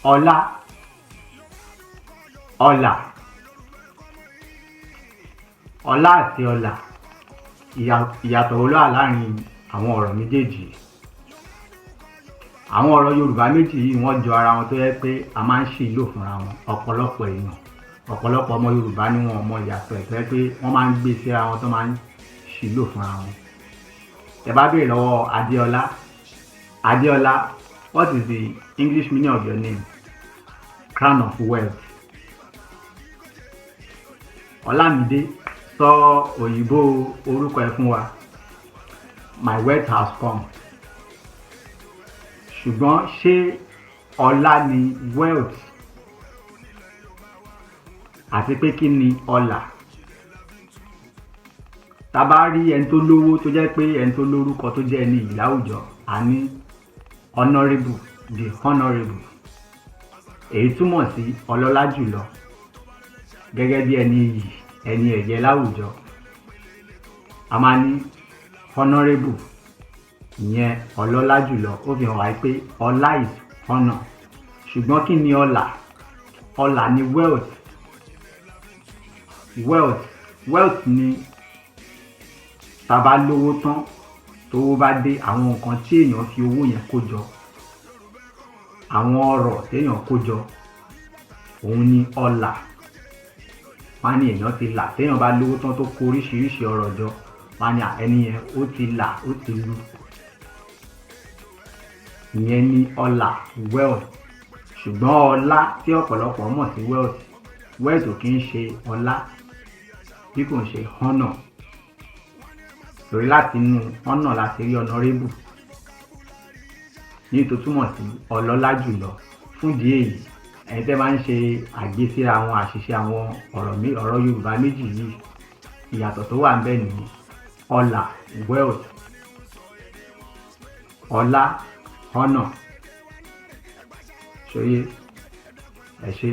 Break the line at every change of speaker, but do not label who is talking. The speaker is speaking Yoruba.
Ọlá, ọlà. Ọlá àti ọlà, ìyàtọ̀ wo ló wà láàrin àwọn ọ̀rọ̀ méjèèjì? Àwọn ọ̀rọ̀ Yorùbá méjì yìí, wọ́n jọ ara wọn tó yẹ pé a máa ń ṣì lò fúnra wọn. Ọ̀pọ̀lọpọ̀ èèyàn, ọ̀pọ̀lọpọ̀ ọmọ Yorùbá ni wọn ò mọ ìyàtọ̀ ẹ̀, tó yẹ pé wọ́n máa ń gbé síra wọn, tó máa ń ṣì lò fúnra wọn. Tẹ́ bá béèrè lọ́wọ́ Adéọlá, "Adéọlá, what is the English meaning of your name?" "Crown of wealth." "Ọlámídé, sọ òyìnbó orúkọ ẹ fún wa." "My wealth has come." Ṣùgbọ́n ṣé ọlá ni wealth? Àti pé kí ni ọlà? Tá bá rí ẹni tó lówó, tó jẹ́ pé ẹni tó lórúkọ, tó jẹ́ ẹni iyì láwùjọ, a ní honourable, the honourable. Èyí túmọ̀ sí ọlọ́lá jùlọ, gẹ́gẹ́ bí ẹni iyì, ẹni ẹ̀yẹ láwùjọ. A máa ní honourable, ìyẹn ọlọ́lá jùlọ. Ó fi hàn wá pé ọlá is honour. Ṣùgbọ́n kí ni ọlà? Ọlà ni wealth. Wealth, wealth ni tá a bá lówó tán, tówó bá dé, àwọn nǹkan tí èèyàn fi owó yẹn kó jọ, àwọn ọrọ̀ téèyàn kó jọ, òun ni ọlà. Wọ́n á ní èèyàn ti là. Téèyàn bá lówó tán, tó kó oríṣiríṣi ọrọ̀ jọ, wọ́n á ní ẹni yẹn ó ti là, ó ti lu. Ìyẹn ni ọlà, wealth. Ṣùgbọ́n ọlá tí ọ̀pọ̀lọpọ̀ mọ̀ sí wealth, wealth ò kí ń ṣe ọlá, bí kò ń ṣe honour, torí láti inú honour láti rí honourable, ní tó túmọ̀ sí ọlọ́lá jùlọ. Fún ìdí èyí, ẹ̀yin tẹ́ máa ń ṣe àgbésíra àwọn àṣìṣe àwọn ọ̀rọ̀ mi, ọ̀rọ̀ Yorùbá méjì yìí, ìyàtọ̀ tó wà ńbẹ̀ nìyí: ọlà, wealth; ọlá, honour. Ṣó yé? Ẹ ṣé.